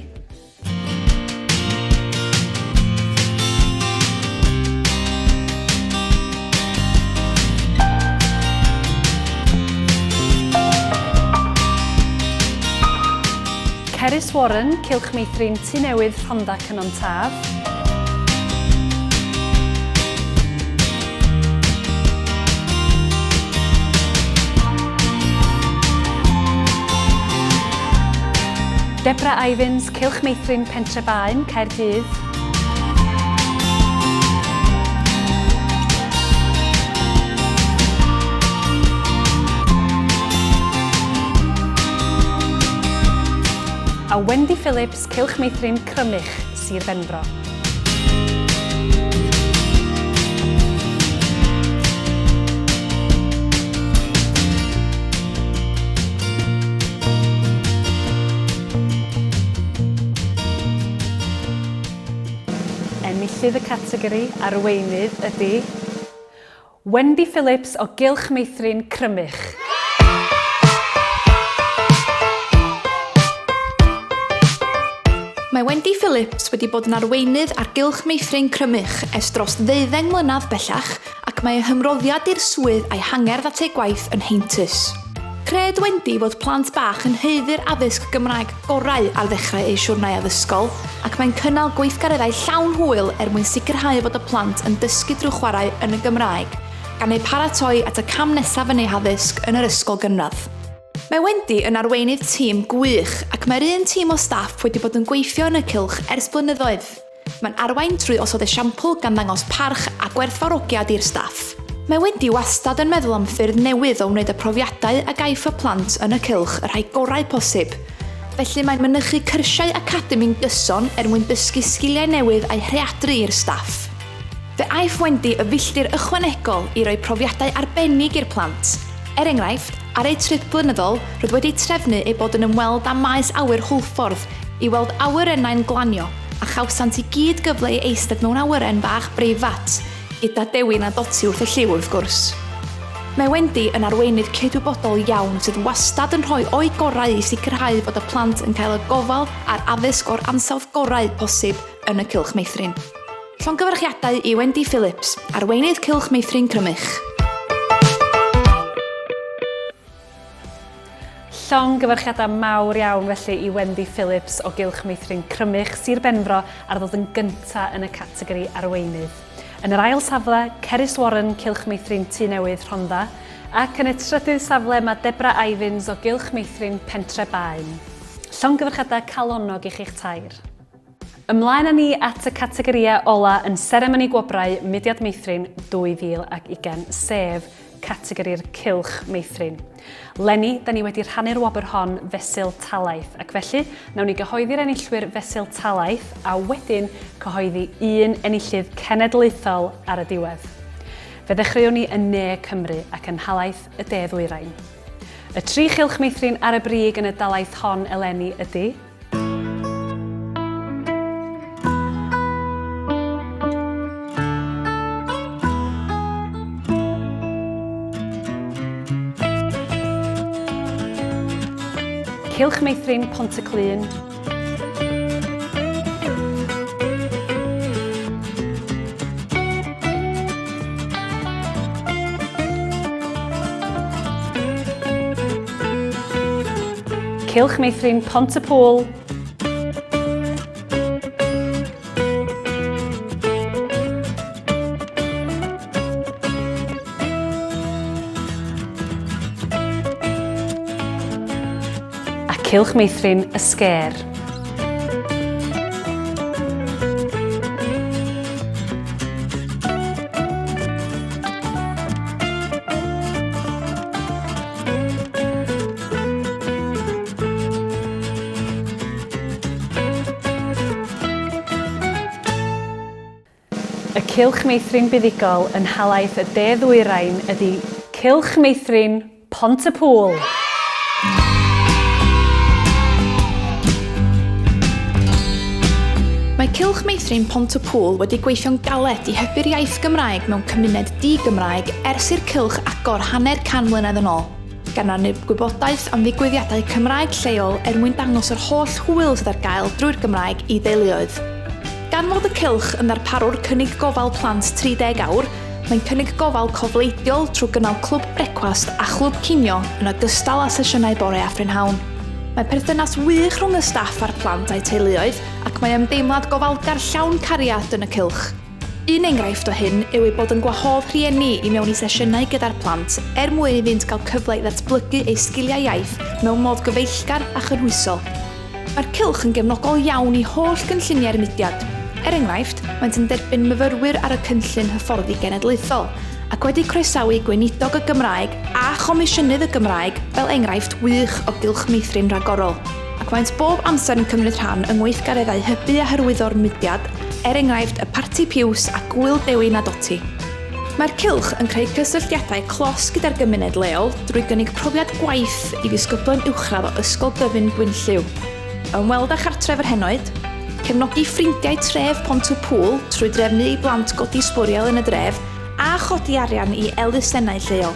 Cerys Warren, Cylch Meithrin Tŷ Newydd, Rhondda Cynon Taf. Debra Ivins, Cylch Meithrin Pentre Baen, Caerdydd. A Wendy Phillips, Cylch Meithrin Crymych, Sir Benfro. Enillydd y categori arweinydd ydy Wendy Phillips o Gylch Meithrin Crymych. Mae Wendy Phillips wedi bod yn arweinydd ar Gylch Meithrin Crymych ers dros ddeuddeng mlynedd bellach ac mae ei hymroddiad i'r swydd a'i hangerdd at ei gwaith yn heintus. Cred Wendy fod plant bach yn haeddu'r addysg Gymraeg gorau ar ddechrau eu siwrnai addysgol ac mae'n cynnal gweithgareddau llawn hwyl er mwyn sicrhau fod y plant yn dysgu drwy chwarae yn y Gymraeg, gan eu paratoi at y cam nesaf yn eu haddysg yn yr ysgol gynradd. Mae Wendy yn arweinydd tîm gwych ac mae'r un tîm o staff wedi bod yn gweithio yn y cylch ers blynyddoedd. Mae'n arwain trwy osod esiampl gan ddangos parch a gwerthfawrogiad i'r staff. Mae Wendy wastad yn meddwl am ffyrdd newydd o wneud y profiadau a gaiff y plant yn y cylch y rhai gorau posib. Felly mae'n mynychu cyrsiau academi'n gyson er mwyn dysgu sgiliau newydd a'u rhaeadru i'r staff. Fe aiff Wendy y filltir ychwanegol i roi profiadau arbennig i'r plant. Er enghraifft, ar eu trip blynyddol, roedd wedi trefnu eu bod yn ymweld â maes awyr Hwlffordd i weld awyrennau'n glanio, a chawsant i gyd gyfle i eistedd mewn awyren fach breifat, gyda Dewin a Doti wrth y llyw wrth gwrs. Mae Wendy yn arweinydd cydwybodol iawn sydd wastad yn rhoi o'i gorau i sicrhau fod y plant yn cael y gofal a'r addysg o'r ansawdd gorau posib yn y Cylch Meithrin. Llongyfarchiadau i Wendy Phillips, arweinydd Cylch Meithrin Crymych. Llongyfarchiadau mawr iawn felly i Wendy Phillips o Gylch Meithrin Crymych, Sir Benfro ar ddod yn gynta yn y categori arweinydd. Yn yr ail safle, Cerys Warren, Cylch Meithrin Tŷ Newydd, Rhondda, ac yn y trydydd safle mae Debra Ivins o Gylch Meithrin Pentre Baen. Llongyfarchiadau calonnog i chi'ch tair. Ymlaen â ni at y categorïau ola yn seremoni gwobrau Mudiad Meithrin 2020, sef categori'r Cylch Meithrin. Leni, da ni wedi rhannu'r wobr hon fesul talaith, ac felly, nawn ni gyhoeddi'r enillwyr fesul talaith a wedyn cyhoeddi un enillydd cenedlaethol ar y diwedd. Fe ddechreuwn ni yn Ne Cymru ac yn nhalaith y De Ddwyrain. Y tri chylch meithrin ar y brig yn y dalaith hon eleni ydy, Cylch Meithrin Pontyclun, Cylch Meithrin Pont-y-pŵl. A Cylch Meithrin y Sgêr. Y cylch meithrin buddugol yn nhalaith y De Ddwyrain ydy Cylch Meithrin Pont-y-pŵl! Mae Cylch Meithrin Pont-y-pŵl wedi gweithio'n galed i hybu'r iaith Gymraeg mewn cymuned di-Gymraeg ers i'r cylch agor hanner can mlynedd yn ôl. gan rannu gwybodaeth am ddigwyddiadau Cymraeg lleol er mwyn dangos yr holl hwyl sydd ar gael drwy'r Gymraeg i deuluoedd. Gan fod y Cylch yn ddarparwr cynnig gofal plant 30 awr, mae'n cynnig gofal cofleidiol trwy gynnal clwb brecwast a chlwb cinio yn ogystal â sesiynau bore a phrynhawn. Mae perthynas wych rhwng y staff a'r plant a'u teuluoedd ac mae ymdeimlad gofalgar llawn cariad yn y Cylch. Un enghraifft o hyn yw eu bod yn gwahodd rhieni i mewn i sesiynau gyda'r plant er mwyn iddynt gael cyfle i ddatblygu eu sgiliau iaith mewn modd gyfeillgar a chynhwysol. Mae'r cylch yn gefnogol iawn i holl gynlluniau'r mudiad. Er enghraifft, maent yn derbyn myfyrwyr ar y cynllun hyfforddi genedlaethol, ac wedi croesawu Gweinidog y Gymraeg a Chomisiynydd y Gymraeg fel enghraifft wych o gylch meithrin rhagorol. Ac maent bob amser yn cymryd rhan yng ngweithgareddau hybu a hyrwyddo'r mudiad, er enghraifft y Parti Piws a Gŵyl Dewi na Doti. Mae'r Cylch yn creu cysylltiadau clos gyda'r gymuned leol drwy gynnig profiad gwaith i ddisgyblion uwchradd o Ysgol Gyfun Gwynllyw, ymweld â chartref yr henoed, cefnogi ffrindiau tref Pont-y-pŵl trwy drefnu i blant godi sbwriel yn y dref a chodi arian i elusennau lleol.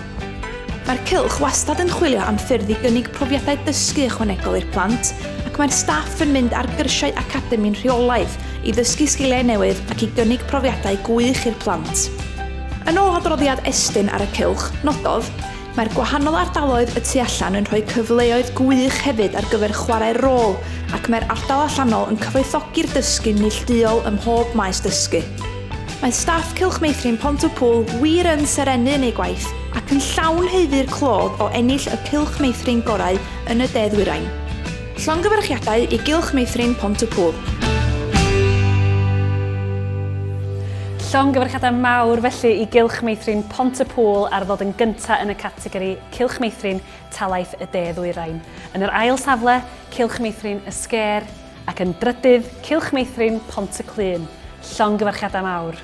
Mae'r Cylch wastad yn chwilio am ffyrdd i gynnig profiadau dysgu ychwanegol i'r plant ac mae'r staff yn mynd ar gyrsiau academi'n rheolaidd i ddysgu sgiliau newydd ac i gynnig profiadau gwych i'r plant. Yn ôl adroddiad Estyn ar y Cylch, nododd, Mae'r gwahanol ardaloedd y tu allan yn rhoi cyfleoedd gwych hefyd ar gyfer chwarae rôl ac mae'r ardal allanol yn cyfoethogi'r dysgu neillduol ym mhob maes dysgu. Mae staff Cylch Meithrin Pont-y-pŵl wir yn serennu yn eu gwaith ac yn llawn haeddu'r clod o ennill y Cylch Meithrin Gorau yn y De Ddwyrain. Llongyfarchiadau i Gylch Meithrin Pont-y-pŵl. Llongyfarchiadau mawr felly i Gylch Meithrin Pont-y-pŵl ar ddod yn gyntaf yn y categori Cylch Meithrin Talaith y De Ddwyrain. Yn yr ail safle, Cylch Meithrin Y Sgêr, Ac yn drydydd, Cylch Meithrin Pont-y-clun. Llongyfarchiadau mawr.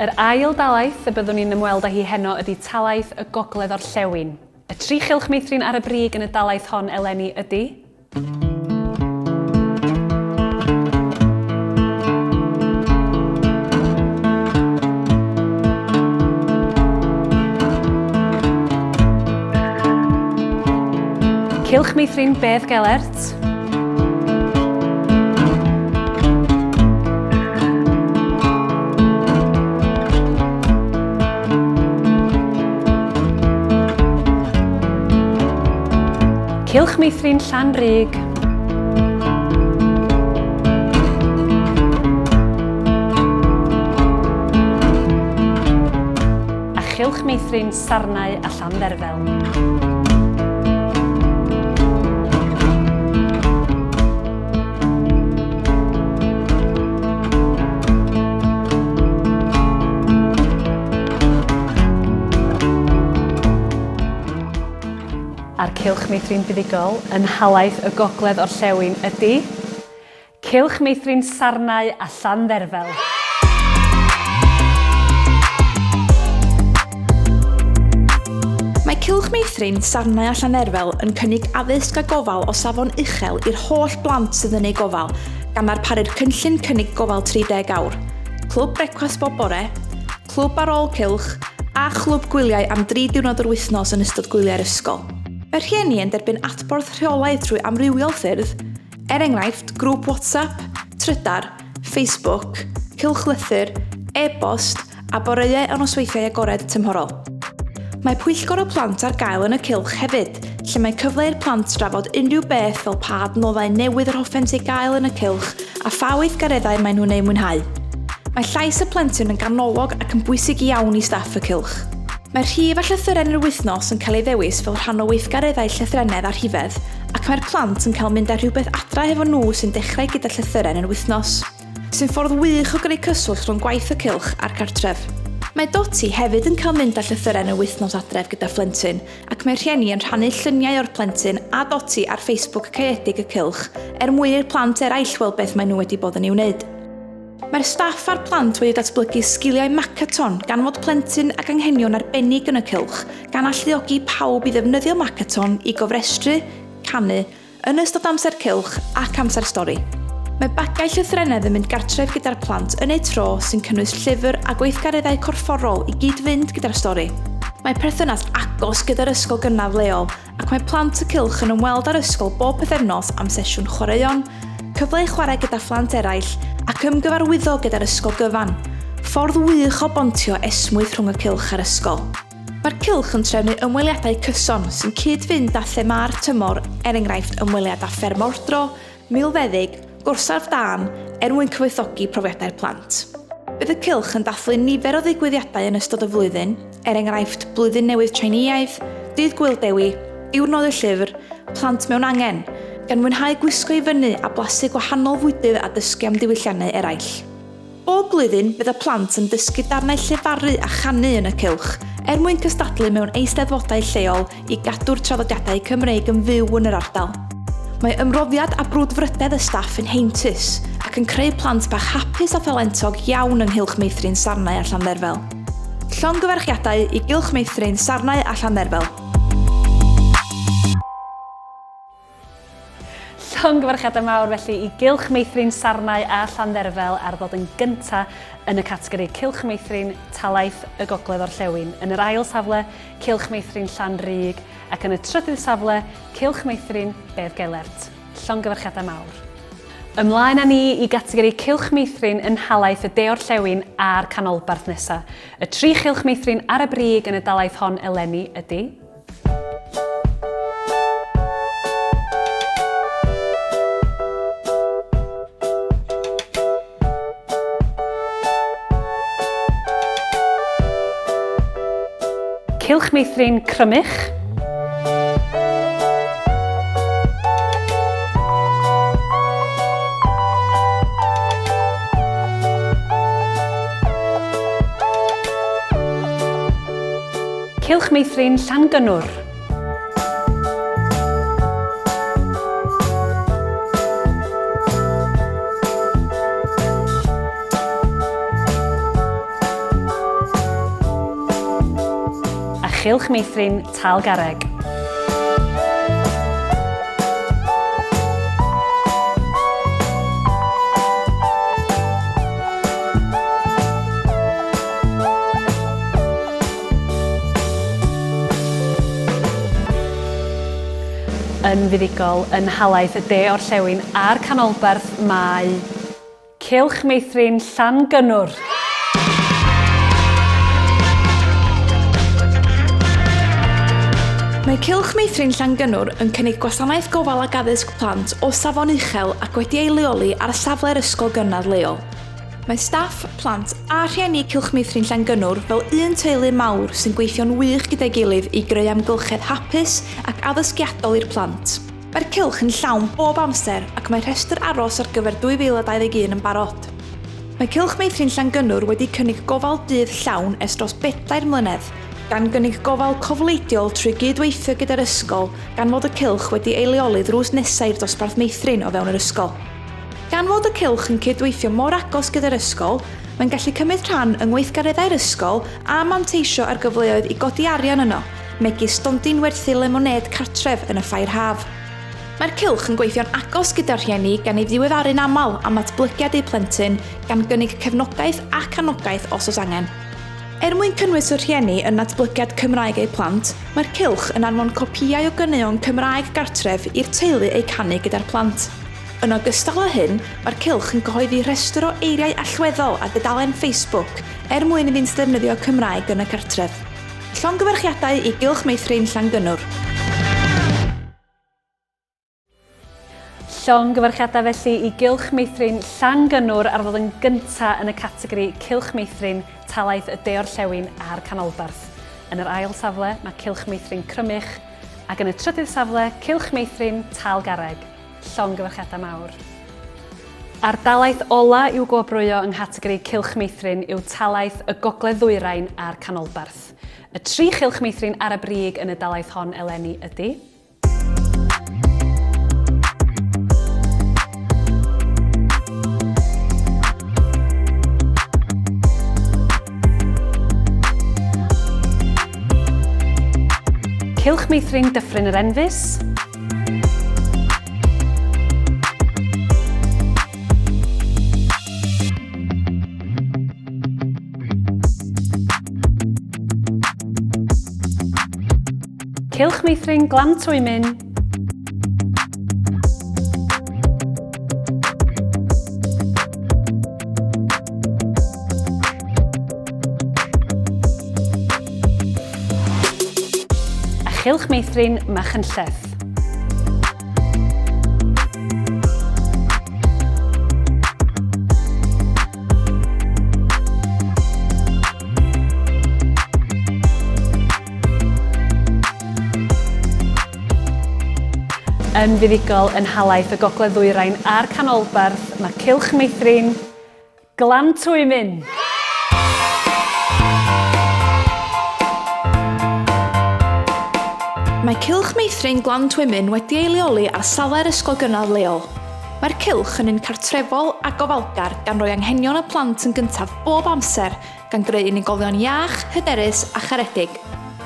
Yr ail dalaith y byddwn ni'n ymweld â hi heno ydy talaith y Gogledd Orllewin. Y tri chylch meithrin ar y brig yn y dalaith hon eleni ydy. Cylch Meithrin Bedd Gelert. Cylch Meithrin Llanrug, a Chylch Meithrin Sarnau a Llandderfel. A'r Cylch Meithrin Buddugol yn nhalaith y Gogledd Orllewin ydy Cylch Meithrin Sarnau a Llandderfel. Mae Cylch Meithrin Sarnau a Llandderfel yn cynnig addysg a gofal o safon uchel i'r holl blant sydd yn eu gofal, gan ddarparu'r cynllun Cynnig Gofal 30 Awr, clwb brecwast bob bore, clwb ar ôl cylch, a chlwb gwyliau am dri diwrnod yr wythnos yn ystod gwyliau'r ysgol. Mae rhieni yn derbyn adborth rheolaidd trwy amrywiol ffyrdd, er enghraifft, grŵp WhatsApp, Trydar, Facebook, cylchlythyr, e-bost a boreau a nosweithiau agored tymhorol. Mae pwyllgor y plant ar gael yn y cylch hefyd, lle mae cyfle i'r plant drafod unrhyw beth fel pa adnoddau newydd yr hoffent eu gael yn y cylch a pha weithgareddau maen nhw'n eu mwynhau. Mae llais y plentyn yn ganolog ac yn bwysig iawn i staff y cylch. Mae rhif a llythyren yr wythnos yn cael ei ddewis fel rhan o weithgareddau llythrennedd a rhifedd, ac mae'r plant yn cael mynd â rhywbeth adra hefo nhw sy'n dechrau gyda llythyren yr wythnos. Sy'n ffordd wych o greu cyswllt rhwng gwaith y cylch a'r cartref. Mae Doti hefyd yn cael mynd â llythyren yr wythnos adref gyda phlentyn, ac mae rhieni yn rhannu lluniau o'r plentyn a Doti ar Facebook caeëdig y cylch er mwyn i'r plant eraill weld beth maen nhw wedi bod yn ei wneud. Mae'r staff a'r plant wedi datblygu sgiliau Makaton gan fod plentyn ag anghenion arbennig yn y cylch, gan alluogi pawb i ddefnyddio Makaton i gofrestru, canu, yn ystod amser cylch ac amser stori. Mae bagiau llythrennedd yn mynd gartref gyda'r plant yn eu tro sy'n cynnwys llyfr a gweithgareddau corfforol i gyd-fynd gyda'r stori. Mae perthynas agos gyda'r ysgol gynradd leol ac mae plant y cylch yn ymweld â'r ysgol bob pythefnos am sesiwn chwaraeon, cyfle i chwarae gyda phlant eraill ac ymgyfarwyddo gyda'r ysgol gyfan. Ffordd wych o bontio esmwyth rhwng y cylch a'r ysgol. Mae'r cylch yn trefnu ymweliadau cyson sy'n cyd-fynd â thema'r tymor, er enghraifft ymweliad â Fferm Ordro, Milfeddyg, Gorsaf Dân, er mwyn cyfoethogi profiadau'r plant. Bydd y cylch yn dathlu nifer o ddigwyddiadau yn ystod y flwyddyn, er enghraifft Blwyddyn Newydd Tsieineaidd, Dydd Gŵyl Dewi, Diwrnod y Llyfr, Plant Mewn Angen, gan fwynhau gwisgo i fyny a blasu gwahanol fwydydd a dysgu am ddiwylliannau eraill. Bob blwyddyn, bydd y plant yn dysgu darnau llefaru a chanu yn y cylch, er mwyn cystadlu mewn eisteddfodau lleol i gadw'r traddodiadau Cymreig yn fyw yn yr ardal. Mae ymroddiad a brwdfrydedd y staff yn heintus, ac yn creu plant bach hapus a thalentog iawn yng Nghylch Meithrin Sarnau a Llandderfel. Llongyfarchiadau i Gylch Meithrin Sarnau a Llandderfel. Llongyfarchiadau mawr felly i Gylch Meithrin Sarnau a Llandderfel ar ddod yn gynta yn y categori Cylch Meithrin Talaith y Gogledd Orllewin. Yn yr ail safle, Cylch Meithrin Llanrug ac yn y trydydd safle, Cylch Meithrin Beddgelert. Llongyfarchiadau mawr. Ymlaen â ni i gategori Cylch Meithrin yn nhalaith y De-orllewin a'r Canolbarth nesa. Y tri chylch meithrin ar y brig yn y dalaith hon eleni ydy. Cylch Meithrin Crymych. Cylch Meithrin Llangynnwr. A Chylch Meithrin Talgarreg. Yn fuddugol yn nhalaith y De Orllewin a'r Canolbarth mae Cylch Meithrin Llangynnwr. Mae Cylch Meithrin Llangynnwr yn cynnig gwasanaeth gofal ac addysg plant o safon uchel ac wedi ei leoli ar safle'r ysgol gynradd leol. Mae staff, plant a rhieni Cylch Meithrin Llangynnwr fel un teulu mawr sy'n gweithio'n wych gyda'i gilydd i greu amgylchedd hapus ac addysgiadol i'r plant. Mae'r cylch yn llawn bob amser ac mae rhestr aros ar gyfer 2021 yn barod. Mae Cylch Meithrin Llangynnwr wedi cynnig gofal dydd llawn ers dros bedair mlynedd, gan gynnig gofal cofleidiol trwy gyd-weithio gyda'r ysgol gan fod y cylch wedi ei leoli ddrws nesa i'r dosbarth meithrin o fewn yr ysgol. Gan fod y cylch yn cyd-weithio mor agos gyda'r ysgol, mae'n gallu cymryd rhan yng ngweithgareddau'r ysgol a manteisio ar gyfleoedd i godi arian yno, megis stondin werthu lemonêd cartref yn y ffair haf. Mae'r cylch yn gweithio'n agos gyda'r rhieni gan eu ddiweddaru'n aml am ddatblygiad eu plentyn, gan gynnig cefnogaeth ac anogaeth os oes angen. Er mwyn cynnwys y rhieni yn natblygiad Cymraeg eu plant, mae'r Cylch yn anfon copïau o ganeuon Cymraeg gartref i'r teulu eu canu gyda'r plant. Yn ogystal â hyn, mae'r Cylch yn cyhoeddi rhestr o eiriau allweddol ar dudalen Facebook er mwyn iddynt ddefnyddio Cymraeg yn y cartref. Llongyfarchiadau i Gylch Meithrin Llangynnwr. Llongyfarchiadau felly i Gylch Meithrin Llangynnwr ar ddod yn gynta yn y categori Cylch Meithrin Talaith y De-orllewin a'r Canolbarth. Yn yr ail safle mae Cylch Meithrin Crymych ac yn y trydydd safle Cylch Meithrin Talgarreg. Llongyfarchiadau mawr. A'r dalaith ola i'w gwobrwyo yng nghategori Cylch Meithrin yw talaith y Gogledd-ddwyrain a'r Canolbarth. Y tri chylch meithrin ar y brig yn y dalaith hon eleni ydy. Cylch Meithrin Dyffryn yr Enfys. Cylch Meithrin Glan Twymyn. A Chylch Meithrin Machynlleth. Yn fuddugol yn nhalaith y Gogledd Ddwyrain a'r Canolbarth, mae Cylch Meithrin Glan Twymyn! Mae Cylch Meithrin Glan Twymyn wedi ei leoli ar safle'r ysgol gynradd leol. Mae'r cylch yn un cartrefol a gofalgar gan roi anghenion y plant yn gyntaf bob amser gan greu unigolion iach, hyderus a charedig.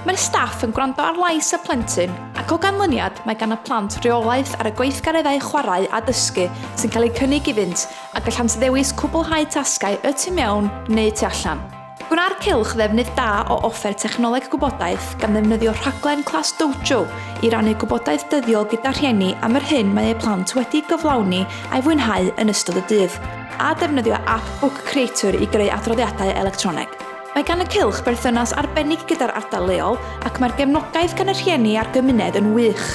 Mae'r staff yn gwrando ar lais y plentyn ac o ganlyniad mae gan y plant reolaeth ar y gweithgareddau chwarae a dysgu sy'n cael eu cynnig iddynt a gallant ddewis cwblhau tasgau y tu mewn neu tu allan. Gwna'r cylch ddefnydd da o offer technoleg gwybodaeth gan ddefnyddio rhaglen Class Dojo i rannu gwybodaeth dyddiol gyda rhieni am yr hyn mae eu plant wedi'i gyflawni a'i fwynhau yn ystod y dydd. a defnyddio ap Book Creator i greu adroddiadau electroneg. Mae gan y Cylch berthynas arbennig gyda'r ardal leol ac mae'r gefnogaeth gan y rhieni a'r gymuned yn wych.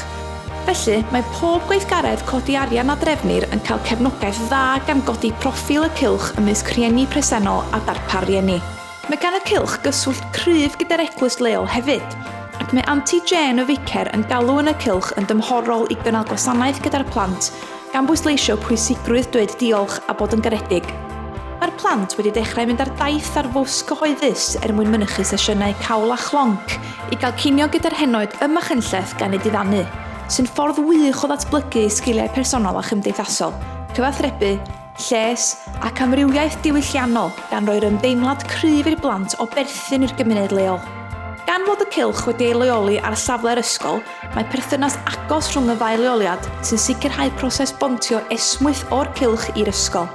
Felly, mae pob gweithgaredd codi arian a drefnir yn cael cefnogaeth dda gan godi proffil y Cylch ymysg rhieni presennol a darpar rieni. Mae gan y Cylch gyswllt cryf gyda'r eglwys leol hefyd, ac mae Anti Jane y ficer yn galw yn y Cylch yn dymhorol i gynnal gwasanaeth gyda'r plant gan bwysleisio pwysigrwydd dweud diolch a bod yn garedig. Mae'r plant wedi dechrau mynd ar daith ar fws cyhoeddus er mwyn mynychu sesiynau cawl a chlonc i gael cinio gyda'r henoed ym Machynlleth gan eu diddanu, sy'n ffordd wych o ddatblygu eu sgiliau personol a chymdeithasol, cyfathrebu, lles ac amrywiaeth diwylliannol gan roi'r ymdeimlad cryf i'r blant o berthyn i'r gymuned leol. Gan fod y cylch wedi ei leoli ar safle'r ysgol, mae perthynas agos rhwng y ddau leoliad sy'n sicrhau proses bontio esmwyth o'r cylch i'r ysgol.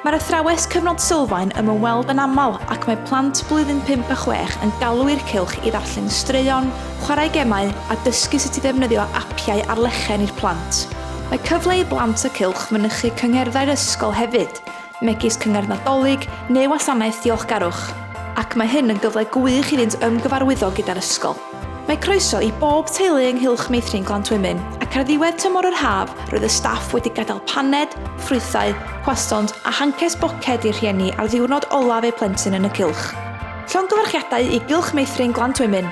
Mae'r athrawes cyfnod sylfaen yn ymweld yn aml ac mae plant blwyddyn 5 a 6 yn galw i'r cylch i ddarllen straeon, chwarae gemau a dysgu sut i ddefnyddio apiau ar lechen i'r plant. Mae cyfle i blant y cylch fynychu cyngherddau'r ysgol hefyd, megis cyngerdd Nadolig neu wasanaeth diolchgarwch, ac mae hyn yn gyfle gwych iddynt ymgyfarwyddo gyda'r ysgol. Mae croeso i bob teulu yng Nghylch Meithrin Glantwymyn ac ar ddiwedd tymor yr haf roedd y staff wedi gadael paned, ffrwythau, croissant a hances boced i'r rhieni ar ddiwrnod olaf eu plentyn yn y cylch. Llongyfarchiadau i Gylch Meithrin Glantwymyn!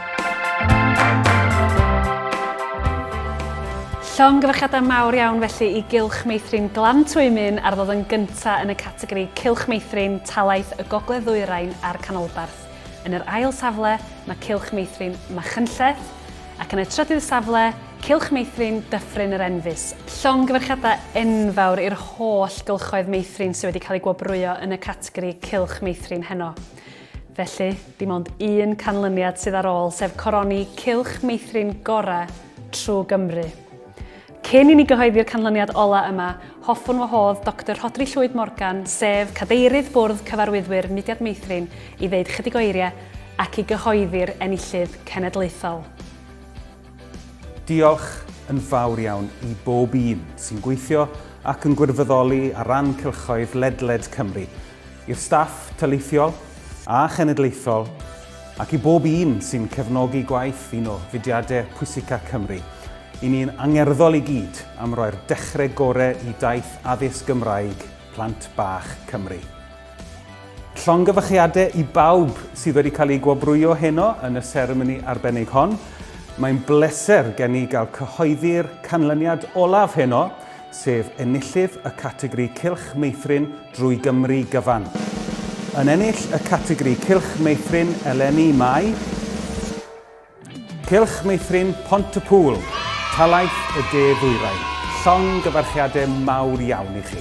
Llongyfarchiadau mawr iawn felly i Gylch Meithrin Glantwymyn ar ddod yn gyntaf yn y categori Cylch Meithrin Talaith y Gogledd Ddwyrain a'r Canolbarth. Yn yr ail safle mae Cylch Meithrin Machynlleth ac yn y trydydd safle, Cylch Meithrin Dyffryn yr Enfys. Llongyfarchiadau enfawr i'r holl gylchoedd meithrin sydd wedi cael eu gwobrwyo yn y categori Cylch Meithrin heno. Felly, dim ond un canlyniad sydd ar ôl, sef coroni Cylch Meithrin gorau trwy Gymru. Cyn i ni gyhoeddi'r canlyniad ola yma, hoffwn wahodd Doctor Rhodri Llwyd Morgan, sef Cadeirydd Bwrdd Cyfarwyddwyr Mudiad Meithrin, i ddeud chydig o eiriau ac i gyhoeddi'r enillydd cenedlaethol. Diolch yn fawr iawn i bob un sy'n gweithio ac yn gwirfoddoli ar ran cylchoedd ledled Cymru, i'r staff taleithiol a chenedlaethol, ac i bob un sy'n cefnogi gwaith un o fudiadau pwysica Cymru. I ni'n angerddol i gyd am roi'r dechrau gore i daith addysg Gymraeg plant bach Cymru. Llongyfarchiadau i bawb sydd wedi cael eu gwobrwyo heno yn y seremoni arbennig hon. Mae'n bleser gen i gael cyhoeddi'r canlyniad olaf heno, sef enillydd y categori Cylch Meithrin drwy Gymru gyfan. Yn ennill y categori Cylch Meithrin eleni mae... Cylch Meithrin Pont-y-pŵl, Talaith y De Ddwyrain. Llongyfarchiadau mawr iawn i chi.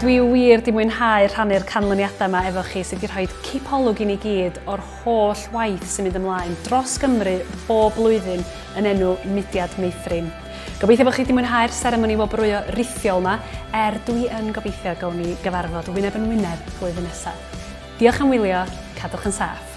Dwi wir 'di mwynhau rhannu'r canlyniadau yma efo chi sydd wedi rhoi cipolwg i ni gyd o'r holl waith sy'n mynd ymlaen dros Gymru bob blwyddyn yn enw Mudiad Meithrin. Gobeithio bod chi wedi mwynhau'r seremoni wobrwyo rithiol yma, er dwi yn gobeithio gawn ni gyfarfod wyneb yn wyneb flwyddyn nesaf. Diolch am wylio, cadwch yn saff.